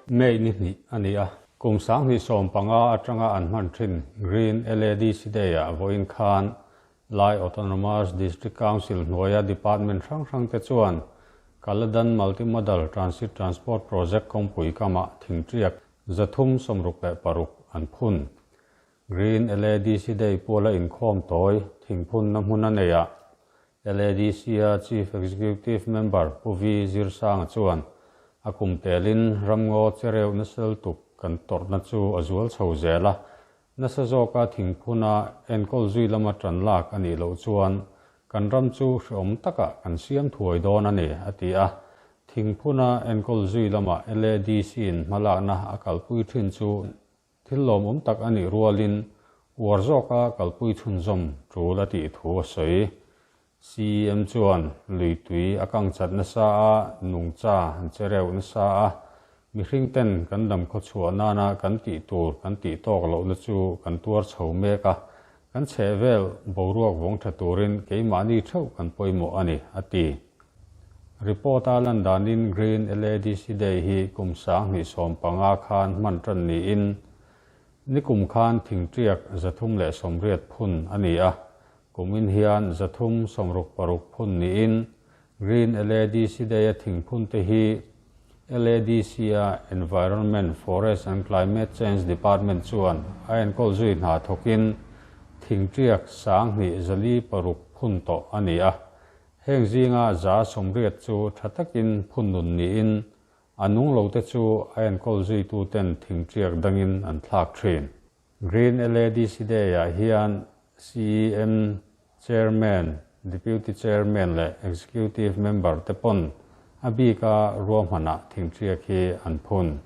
May ni hnih a ni a, kum 2015 atanga an hman thin Green LADC Day-ah vawiin khan Lai Autonomous District Council hnuaia department hrang hrangte chuan Kaladan Multimodal Transit Transport Project kawngpui kamah thingṭiak 366 an phun. Green LADC Day puala inkhawm tawi thingphunna hmun a nei a, LADC-a Chief Executive Member Pu Vi Zirsanga chuan a kum telin ramngaw chereu nasa lutuk kan tawrhna chu a zual chho zel a, nasa zawka thingphuna enkawl zui lama tan lak a nih loh chuan kan ram chu hreawm takah kan siam thuai dawn a ni, a ti a. Thingphuna enkawl zui lama LADC-in hmalakna a kalpui thin chu Thil lawmawm tak a nih rualin uar zawka kalpui chhunzawm tul a tih thu a sawi. CEM chuan lui tui a kang chat nasa a, nungcha an che reuh nasa a, mihring ten kan dam khawchhuah nana kan tih tur kan tih tawk lohna chu kan tuar chho mek a, kan chhehvel boruak vawng tha turin keimahni theuh kan pawimawh a ni, a ti. Report a lan danin Green LADC Day hi kum 2015 khan hman tan niin nikum khan thingṭiak 380 phun a ni a, kumin hian 366 phun niin Green LADC Day-a thingphun te hi LADC-a Environment, Forest and Climate Change Department chuan a enkawl zui hna thawkin thingṭiak 2406 phun tawh a ni a. Heng zinga 180 chu tha takin phun nun niin, a nung lote chu a enkawl zuituten thingṭiak dangin an thlak thin. Green LADC Day-ah hian CEM Chairman, Deputy Chairman leh Executive Member te pawn a bika ruahmanah thingṭiak hi an phun.